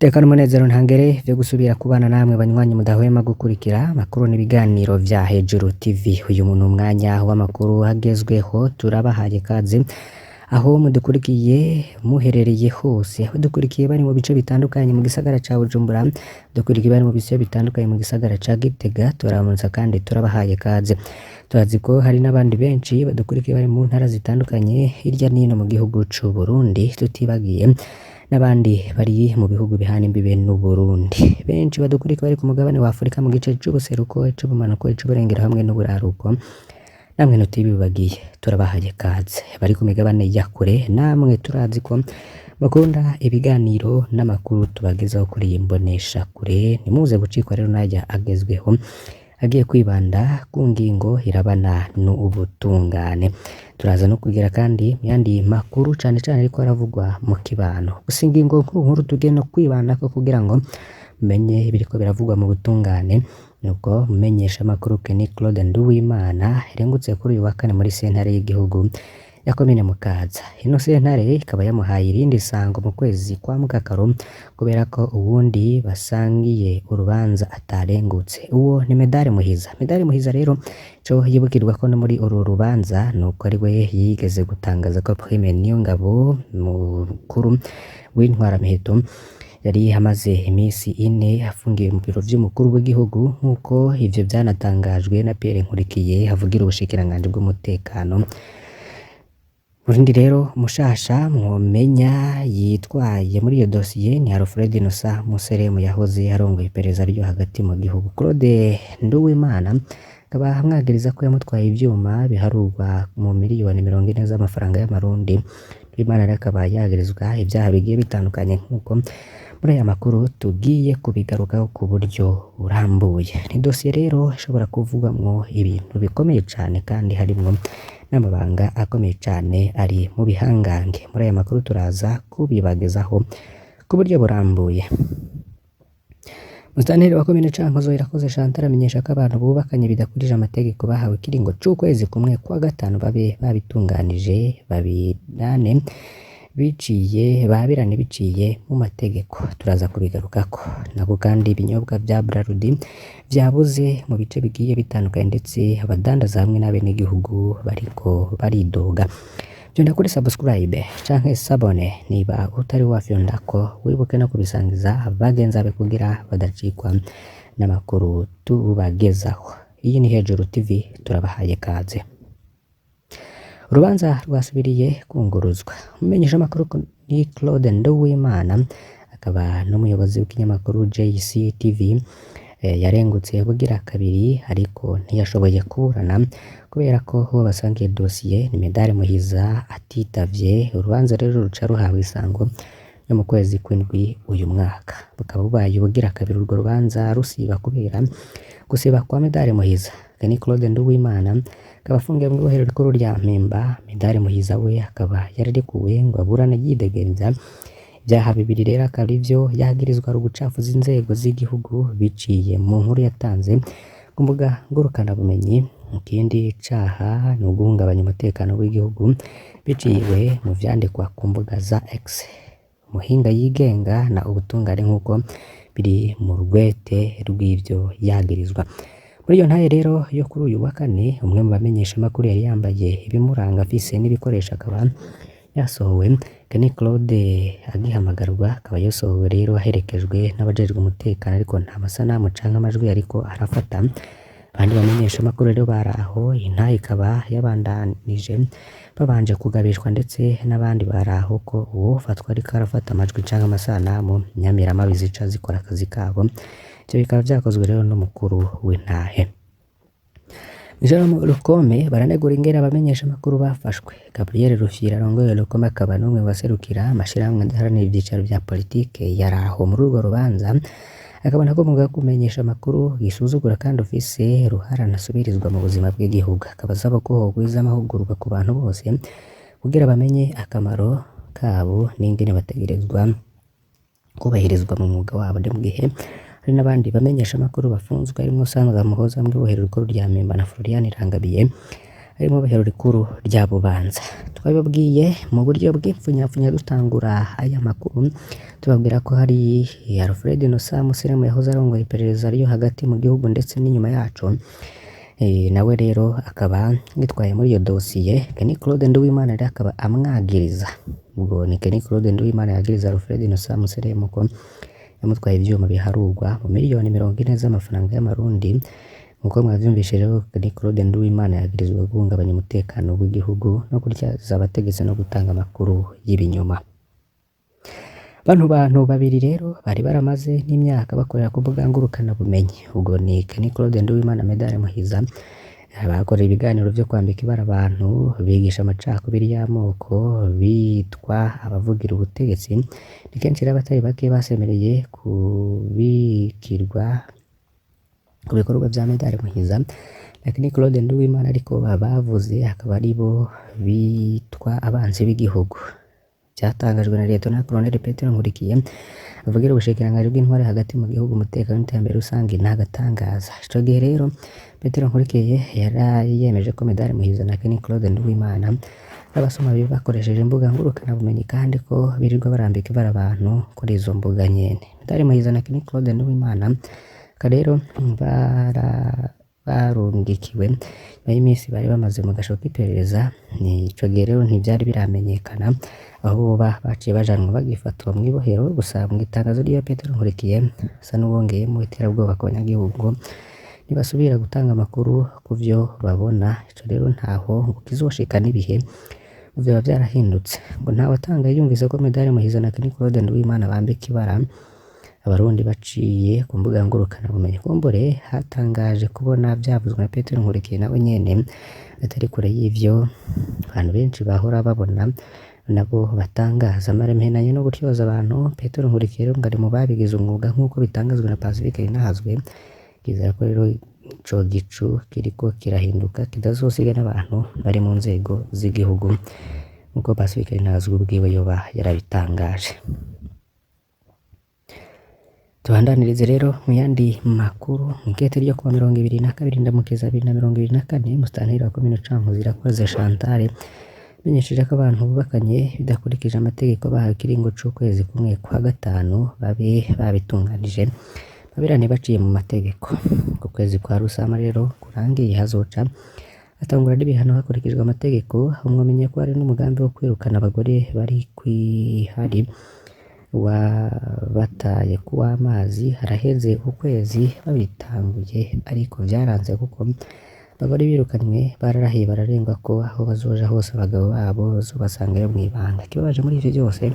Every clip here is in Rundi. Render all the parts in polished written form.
Iteka n'umunezero ntangere vyo gusubira kubana namwe banywanyi mudahwema gukurikira amakuru n'ibiganiro vya Hejuru TV. Uyu ni umwanya w'amakuru agezweho, turabahaye kaze aho mudukurikiye muherereye hose, aho dukurikiye bari mu bice bitandukanye mu gisagara ca Bujumbura, dukurikiye bari mu bice bitandukanye mu gisagara ca Gitega, turabaramutsa kandi turabahaye kaze. Turazi ko hari n'abandi benshi badukurikiye bari mu ntara zitandukanye hirya n'ino mu gihugu c'u Burundi, tutibagiye n'abandi bari mu bihugu bihana imbibe n'Uburundi. Benshi badukurikira bari ku mugabane wa Afurika mu gice c'ubuseruko, ic'ubumanuko, ic'uburengero hamwe n'uburaruko. Namwe ntitubibagiye, turabahaye kaze. Bari ku migabane ya kure, namwe turazi ko bakunda ibiganiro n'amakuru tubagezaho kuri iyi mbonesha kure. Ntimuze gucikwa rero n'aya agezweho agiye kwibanda ku ngingo irabana n'ubutungane. Turaza no kugira kandi mu yandi makuru cane cane ariko aravugwa mu kibano. Gusa ingingo nkuru nkuru tugiye no kwibandako kugira ngo mumenye ibiriko biravugwa mu butungane, nuko mumenyesha amakuru Kenny Claude Nduwimana irengutse kuri uyu wa kane muri sentare y'igihugu ya komine Mukaza. Ino sentare ikaba yamuhaye irindi sango mu kwezi kwa Mukakaro kubera ko uwundi basangiye urubanza atarengutse. Uwo ni Medare Muhiza. Medare Muhiza rero ico yibukirwa ko no muri uru rubanza nuko ari we yigeze gutangaza ko Prime Niyongabo mukuru w'intwaramiheto yari amaze imisi ine afungiwe mu biro vy'umukuru w'igihugu, nk'uko ivyo vyanatangajwe na Pierre Nkurikiye avugira ubushikiranganji bw'umutekano. Burundi rero mushasha mwomenya yitwaye muri iyo dosiye ni Alfred Innocent Museremu yahoze arongoye iperereza ryo hagati mu gihugu. Claude Nduwimana akaba amwagiriza ko yamutwaye ivyuma biharurwa mu miliyoni 40 z'amafaranga y'amarundi. Nduwimana rero akaba yagirizwa ivyaha bigiye bitandukanye nk'uko muri aya makuru tugiye kubigarukaho ku buryo burambuye. Ni dosiye rero ishobora kuvugwamwo ibintu bikomeye cane kandi harimwo n'amabanga akomeye cane ari mu bihangange. Muri aya makuru turaza kubibagezaho ku buryo burambuye. Musitanteri wa komine Cankuzo Irakoze Chantal amenyesha ko abantu bubakanye bidakurije amategeko bahawe ikiringo c'ukwezi kumwe kwa gatanu babe babitunganije babirane biciye babirane biciye mu mategeko. Turaza kubigarukako. Nako kandi ibinyobwa vya Brarudi vyabuze mu bice bigiye bitandukanye ndetse abadandaza hamwe n'abenegihugu bariko baridoga. Fyonda kuri subscribe canke sabone niba utari wafyondako, wibuke no kubisangiza bagenzi bawe kugira badacikwa n'amakuru tubagezaho. Iyi ni Hejuru TV, turabahaye kaze. Urubanza rwasubiriye kunguruzwa. Umumenyesha amakuru ni Claude Nduwimana akaba n'umuyobozi w'ikinyamakuru JCTV, yarengutse bugira kabiri ariko ntiyashoboye kuburana kubera ko uwo basangiye dosiye ni Medare Muhiza atitavye. Urubanza rero ruca ruhawe isango yo mu kwezi kw'indwi uyu mwaka. Bukaba bubaye ubugira kabiri urwo rubanza rusiba kubera gusiba kwa Medare Muhiza. Kenny Claude Nduwimana akaba afungiwe mu ibohero rikuru rya Mpimba. Medare Muhiza we akaba yararekuwe ngo aburane yidegemvya. Ivyaha bibiri rero akaba arivyo yagirizwa ari ugucafuza inzego z'igihugu biciye mu nkuru yatanze ku mbuga ngurukanabumenyi. Ikindi caha ni uguhungabanya umutekano w'igihugu biciye mu vyandikwa ku mbuga za X. Muhinga yigenga na ubutungane nk'uko biri mu rwete rw'ivyo yagirizwa. Muri iyo ntahe rero yo kuri uyu wa kane, umwe mu bamenyesha amakuru yari yambaye ibimuranga afise n'ibikoresho akaba yasohowe. Kenny Claude agihamagarwa akaba yasohowe rero aherekejwe n'abajejwe umutekano, ariko nta masanamu canke amajwi ariko arafata. Abandi bamenyesha amakuru rero baraho, intahe ikaba yabandanije babanje kugabishwa ndetse n'abandi baraho ko uwofatwa ariko arafata amajwi canke amasanamu inyamiramabi zica zikora akazi kabo. Ivyo bikaba vyakozwe rero n'umukuru w'intahe. Jerome Rukome baranegura ingene abamenyesha amakuru bafashwe. Gabriel Rufyiri arongoye Rukome akaba n'umwe mu baserukira amashirahamwe adaharanira ivyicaro vya politike yaraho muri urwo rubanza, akabona ko umwuga wo kumenyesha amakuru gisuzugura kandi ufise uruhara ntasubirizwa mu buzima bw'igihugu. Akaba asaba ko hogwiza amahugurwa ku bantu bose kugira bamenye akamaro kabo n'ingene bategerezwa kubahirizwa mu mwuga wabo. Ni mu gihe hari n'abandi bamenyesha amakuru bafunzwe harimwo Sandra Muhoza mw'ibohero rikuru rya Mpimba na Florian Irangabiye. ari mu ibohero rikuru rya Bubanza. Twabibabwiye mu buryo bw'ipfunyapfunya dutangura aya makuru, tubabwira ko hari Alfred Innocent Museremu yahoze arongoye iperereza ryo hagati mu gihugu ndetse n'inyuma yaco. Nawe rero akaba yitwaye muri iyo dosiye. Kenny Claude Nduwimana rero akaba amwagiriza, ubwo ni Kenny Claude Nduwimana yagiriza Alfred Innocent Museremu ko yamutwaye ivyuma biharurwa mu miliyoni 40 z'amafaranga y'amarundi. Nkuko mwavyumvise rero, Kenny Claude Nduwimana yagirizwa guhungabanya umutekano w'igihugu no gutyaza abategetsi no gutanga amakuru y'ibinyoma. Bano bantu babiri rero bari baramaze n'imyaka bakorera ku mbuga ngurukanabumenyi, ubwo ni Kenny Claude Nduwimana, Medard Muhiza, bakorera ibiganiro vyo kwambika ibara abantu, bigisha amacakubiri y'amoko, bitwa abavugira ubutegetsi. Ni kenshi rero abatari bake basemereye kubikirwa ku bikorwa vya Medard Muhiza na Kenny Claude Nduwimana, ariko bavuze akaba aribo bitwa abansi b'igihugu. Vyatangajwe na Lieutenant Colonel Petero Nkurikiye avugira ubushikiranganji bw'intwari hagati mu gihugu, umutekano n'iterambere rusangi n'agatangaza. Ico gihe rero Petero Nkurikiye yaraye yemeje ko Medard Muhiza na Kenny Claude Nduwimana n'abasoma bibi bakoresheje imbuga ngurukanabumenyi, kandi ko birirwa barambika ibara abantu kuri izo mbuga nyene. Medard Muhiza na Kenny Claude Nduwimana rero barungikiwe nyuma y'iminsi bari bamaze mu gasho k'iperereza. Ico gihe rero ntivyari biramenyekana aho boba baciye bajanwa bagifatwa mw'ibohero. Gusa mw'itangazo rya Petero Nkurikiye asa n'uwongeyemo iterabwoba ku banyagihugu nibasubira gutanga amakuru ku vyo babona. Ico rero ntaho ngo kizoshika n'ibihe vyoba vyarahindutse, ngo ntawatanga yumvise ko Medard Muhiza na Kenny Claude Nduwimana bambika ibara abarundi baciye ku mbuga ngurukanabumenyi. Kumbure hatangaje kubona vyavuzwe na Petero Nkurikiye, nawe nyene atari kure y'ivyo abantu benshi bahora babona nabo batangaza. Amarempenanye no gutyoza abantu. Petero Nkurikiye rero ngo ari mu babigize umwuga, nk'uko bitangazwa na Pacifique Ninahazwe. Yizera ko rero ico gicu kiriko kirahinduka kidazosiga n'abantu bari mu nzego z'igihugu, nk'uko Pacifique Ninahazwe ubwiwe yoba yarabitangaje. Tubandanirize rero mu yandi makuru. Mw'ikete ryo kuwa 22 Ndamukiza 2024, musitanteri wa komine Cankuzo Irakoze Chantal menyesheje ko abantu bubakanye bidakurikije amategeko bahawe ikiringo c'ukwezi kumwe kwa gatanu babe babitunganije babirane baciye mu mategeko. Ku kwezi kwa Rusama rero kurangiye hazoca hatangura n'ibihano hakurikijwe amategeko. Aho mwamenye ko hari n'umugambi wo kwirukana abagore bari kwihari wabataye kuw'amazi. Haraheze ukwezi babitanguye, ariko vyaranze kuko abagore birukanywe bararahiye bararengwa ko aho bazoja hose abagabo babo bazobasangayo mw'ibanga. Ikibabaje muri ivyo vyose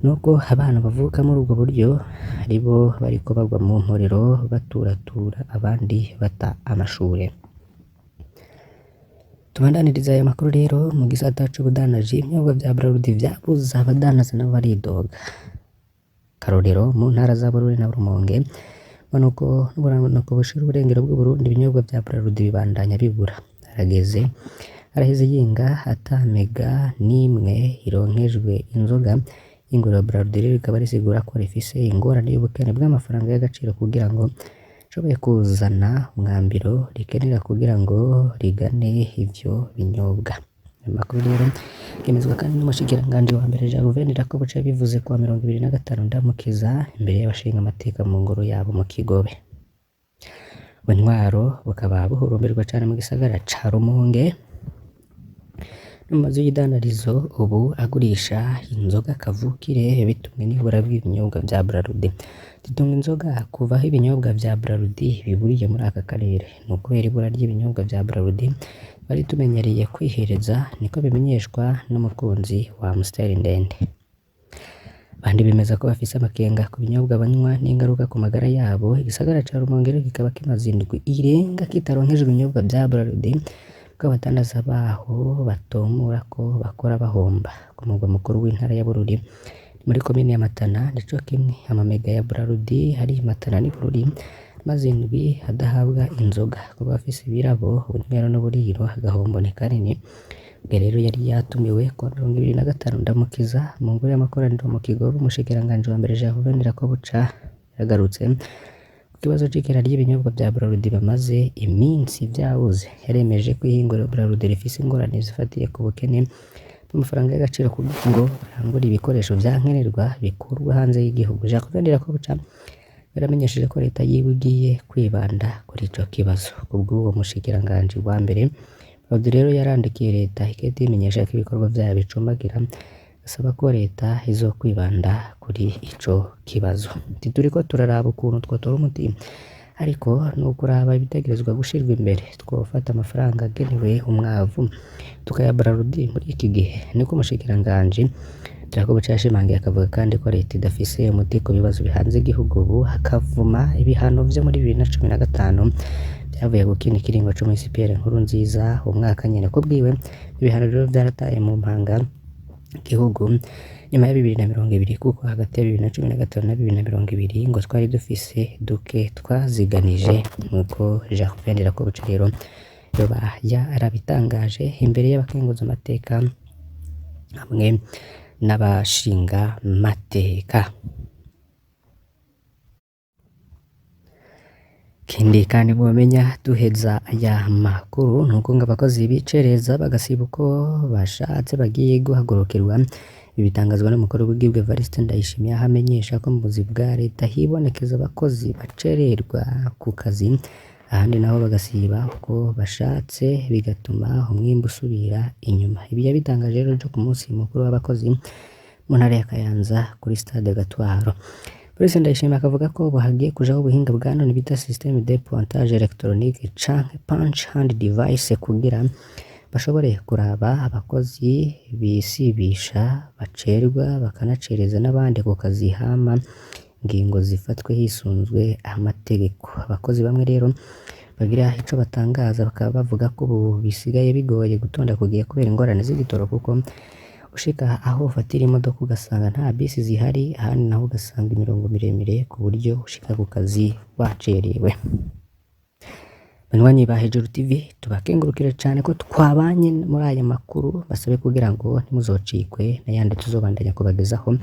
nuko abana bavuka muri ubwo buryo aribo bariko bagwa mu mporero baturatura abandi bata amashure. Tubandaniriza ayo makuru rero mu gisata c'ubudandaji. Ibinyobwa vya Brarudi vyabuze, abadandaza nabo baridoga. Karorero mu ntara za Bururi na Rumonge, bumanuko n'uburanuko bushira uburengero bw'Uburundi, ibinyobwa vya Brarudi bibandanya bibura. Harageze haraheze yinga atamega n'imwe ironkejwe inzoga. Inguriro Brarudi rero rikaba risigura ko rifise ingorane y'ubukene bw'amafaranga y'agaciro kugira ngo rishoboye kuzana umwambiro rikenera kugira ngo rigane ivyo binyobwa. Ayo makuru rero yemezwa kandi n'umushikiranganji wa mbere Gervais Ndirakobuca, yabivuze kuwa 25 Ndamukiza imbere y'abashinga amateka mu ngoro yabo mu Kigobe. Intwaro bukaba buhurumbirwa cane mu gisagara ca Rumonge no mu mazu y'idandarizo ubu agurisha inzoga kavukire, bitumwe n'ibura ry'ibinyobwa vya Brarudi. Dutunga inzoga kuva aho ibinyobwa vya Brarudi biburiye muri aka karere. Ni ukubera ibura ry'ibinyobwa vya Brarudi bari tumenyereye kwihereza, niko bimenyeshwa n'umukunzi wa Amstel ndende. Abandi bemeza ko bafise amakenga ku binyobwa banywa n'ingaruka ku magara yabo. Igisagara ca Rumonge rero kikaba kimaze indwi irenga kitaronkejwe ibinyobwa vya Brarudi, kuko abadandaza baho batomora ko bakora bahomba. Ku mugwa mukuru w'intara ya Bururi muri komine ya Matana nico kimwe, amamega ya Brarudi ari Matana n'i Bururi maze indwi adahabwa inzoga. Ku bafise ibirabo, ubunywero n'uburiro, agahombo ni kanini. Ubwo rero yari yatumiwe kuwa 25 Ndamukiza mu ngoro y'amakoraniro mu Kigobe. Umushikiranganji wa mbere Gervais Ndirakobuca yagarutse ku Kibazo c'ikena ry'ibinyobwa vya Brarudi bamaze iminsi vyabuze, yaremeje ko ihinguriro Brarudi rifise ingorane zifatiye ku bukene bw'amafaranga y'agaciro kugira ngo barangure ibikoresho vya nkenerwa bikurwa hanze y'igihugu. Jacques Ndirakobuca yaramenyesheje ko leta yiwe igiye kwibanda kuri ico kibazo. Kubw'uwo mushikiranganji wa mbere, Brarudi rero yarandikiye leta ikete imenyesha ko ibikorwa vyayo bicumbagira, asaba ko leta izokwibanda kuri ico kibazo. Ati turiko turaraba ukuntu twotora umuti, ariko ni ukuraba ibitegerezwa gushirwa imbere. Twofata amafaranga agenewe umwavu tukaya Brarudi muri iki gihe, niko umushikiranganji Ndirakobuca yashimangiye, akavuga kandi ko leta idafise umuti ku bibazo bihanze igihugu ubu, hakavuma ibihano vyo muri 2015 vyavuye ku kindi kiringo co muri CPR Nkurunziza umwaka nyene. Kubwiwe, ibihano rero vyarataye mu mpanga igihugu nyuma ya 2020, kuko hagati ya 2015 na 2020 ngo twari dufise duke twaziganije, nkuko Jacques Ndirakobuca rero yoba yarabitangaje imbere y'abakenguza amateka hamwe n'abashinga mateka. Ikindi kandi mwomenya duheza aya makuru nuko ngo abakozi bicereza bagasiba uko bashatse bagiye guhagurukirwa. Ibi bitangazwa n'umukuru w'igihugu Evariste Ndayishimiye, aho amenyesha ko mu buzi bwa leta hibonekeza abakozi bacererwa ku kazi, ahandi naho bagasiba uko bashatse bigatuma umwimbu usubira inyuma. Ibi yabitangaje rero ejo ku munsi mukuru w'abakozi mu ntara ya Kayanza kuri stade Gatwaro. Polisi Ndayishimiye akavuga ko ubu hagiye kujaho ubuhinga bwa none bita système de pointage électronique canke punch hand device kugira bashobore kuraba abakozi bisibisha, bacerwa bakanacereza n'abandi ku kazi, hama ingingo zifatwe hisunzwe amategeko. Abakozi bamwe rero bagira ico batangaza bakaba bavuga ko ubu bisigaye bigoye gutonda ku gihe kubera ingorane z'igitoro, kuko ushika aho ufatira imodoka ugasanga nta bisi zihari, ahandi naho ugasanga imirongo miremire ku buryo ushika ku kazi wacerewe. Banywanyi ba Hejuru TV, tubakengurukire cane ko twabanye muri aya makuru, basabe kugira ngo ntimuzocikwe n'ayandi tuzobandanya kubagezaho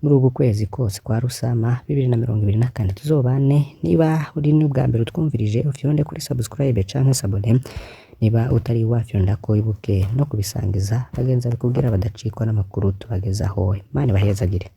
muri uku kwezi kose kwa Rusama 2024. Tuzobane. Niba uri n'ubwa mbere utwumvirije, ufyonde kuri subscribe canke s'abonner. Niba utari wafyondako, wibuke no kubisangiza bagenzi bawe kugira badacikwa n'amakuru tubagezaho. Imana ibahezagire.